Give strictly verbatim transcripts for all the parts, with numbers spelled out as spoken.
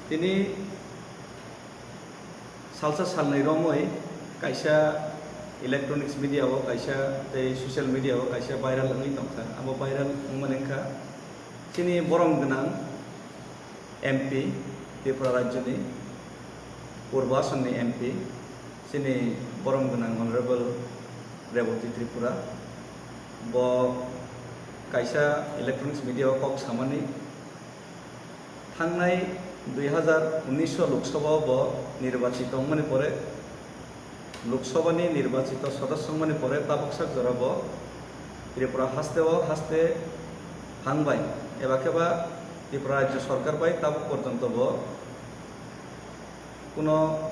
Tini salsa salnwi romwi kaisa electronics media o kaisa tei social media o kaisa viral wngwi tongkha. Abo viral wngmani wngkha chini borom gwnang M P, Tripura rajyoni Purbo Asonni M P, chini borom gwnang Honorable Rebati Tripura. Bo kaisa electronics media o kok samani, thangnai dui hazar unnish o Lok Sabha o bo nirbachito wngmani pore, Lok Sabha ni nirbachito sodosyo wngmani pore tabuksak jora bo Tripura haste o haste phang bai eba khe ba Tripura rajyo sorkar bai tabuk porjonto bo kuno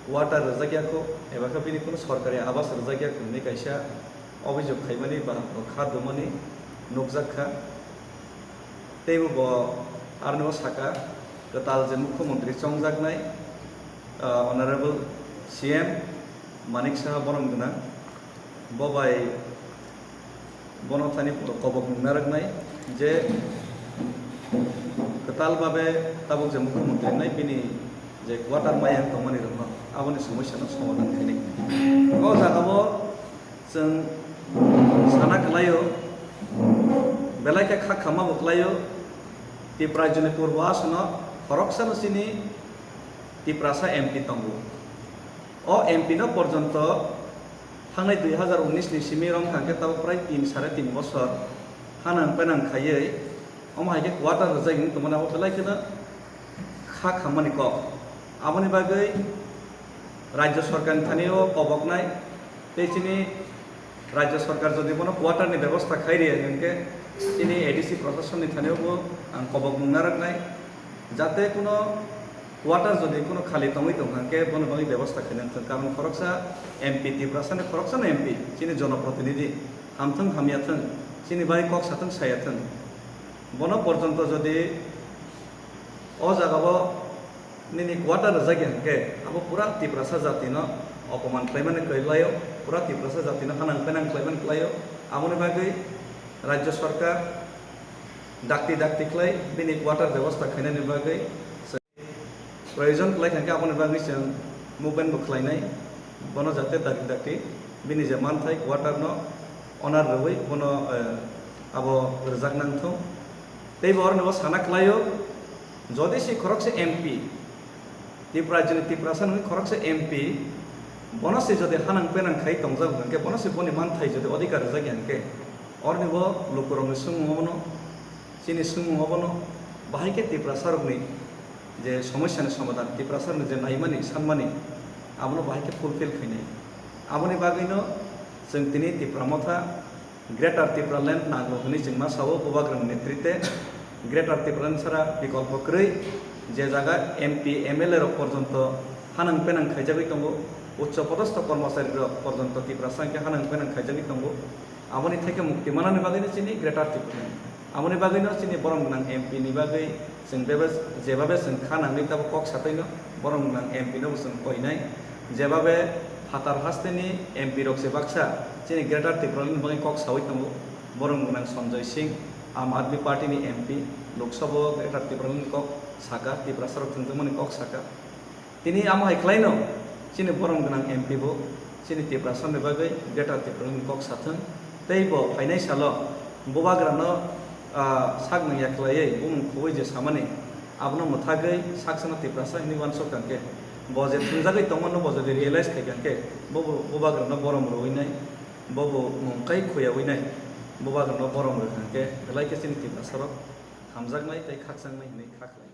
quarter rwjak ya kho, eba khe bini kuno sorkari abas rwjak ya kho hwnwi kaisa obhijog khaimani ba kha dumani nukjak kha. Teibo bo aroni o saka, kwtal je mukhyamantri chongjaknai, ah, Honorable C M Manik Saha borom gwnang, bo bai bono thani kobok nung narwknai je kwtal babe tabuk je mukhyamantri wngnai bini je quarter maya wng tongmani rokno aboni somosyano somadhan khainai. O jagao chwng sana kwlaio, belai khe kha khamma bo kwlaio, Tripura rajyoni purbo asono khoroksano chini Tiprasa M P tongo. O M P no porjonto thangnai dui hazar unnish ni simi romkha hwnkhe tabuk prai tin, sare tin bosor hanang penang khaiwi, omo hai khe quarter rwjak wng tongmani, abo belai kheno kha khammani kok. Aboni bagwi rajyo sorkarni thani o koboknai tei chini rajyo sorkar jodi bono quarter ni bebosta khai rwya hwnkhe chini A D C proshasonni thani o bo ang kobok nung narwknai, jate kuno quarter jodi kuno khali tongwi tongkha hwnkhe bono bagwi bebosta khaina thwng, karon khoroksa M P, Tiprasani khoroksano M P, chini jonoprotinidhi, hamthwng hamya thwng, chini bagwi kok sathwng saya thwng, bono porjonto jodi o jagao nini quarter rwjak ya hwnkhe abo pura Tiprasa jatino opoman khlaimani kwlaio, pura Tiprasa jatino hanang penang khlaimani kwlaio. Aboni bagwi rajyo sorkar dakti dakti khlai bini quarter bebosta khainani bagwi proyojon kwlai kha hwnkhe aboni bagwi chwng movement bo khlainai, bono jate dakti dakti bini je manthai quarter no owner rwui bono, eh, abo rwjak nang thung. Tei bo oroni bo sana kwlaio, jodi se khoroksa M P, Tripura rajyoni Tiprasa nungni khoroksa M P, bono se jodi hanang penang khai tongjak hwnkhe, bono se boni manthai jodi odhikar rwjak ya hwnkhe, oroni bo lukurokni swngmung obono, chini swngmung obono, bahai khe Tiprasarokni je somosyani somadhan, Tiprasarokni je naimani, sanmani, abono bahai khe fulfill khainai. Aboni bagwino chwng tini Tipra Motha Greater Tipraland nango hwnwi chwng ma sao, Bubagrani netrite Greater Tipraland sara bikolpo kwrwi, je jaga M P, M L A rok porjonto hanang penang khaijagwi tongo, uccho podosto kormosari rok porjonto Tiprasa hwnkhe hanang penang khaijagwi tongo. Aboni theke mukti manani bagwino chini Greater Tipraland. Aboni bagwino chini borom gwnang M P ni bagwi chwng bebe-, jebabe chwng kha nangwi tabo kok satwino borom gwnang M P no bo chwng koinai. Jebabe phatar hasteni M P rok se baksa chini Greater Tipraland ni bagwi kok saui tongo. Borom gwnang Sanjoy Singh, Aam Aadmi Party ni M P, Lok Sabha o Greater Tipraland ni kok saka, Tiprasa rok thwngjakmani kok saka. Tini amo hai khlaino, chini borom gwnang M P bo, chini Tiprasa ni bagwi Greater Tipraland ni kok sathwng, tei bo phainai salo Bubagrano, ah, sak nung ya khlaiwi bumung khobwi je samani, abono mwthagwi saksano Tiprasa hinwi uansuk kha hwnkhe, bo je thwngjagwi tongmano bo jodi realize khai kha hwnkhe, bo bo Bubagrano borom rwui nai, bo bo mung kai khuyaui nai, Bubagrano borom rwkha hwnkhe, belai khe chini Tiprasarok hamjaknai tei khakchangmani hinwi kha khlai.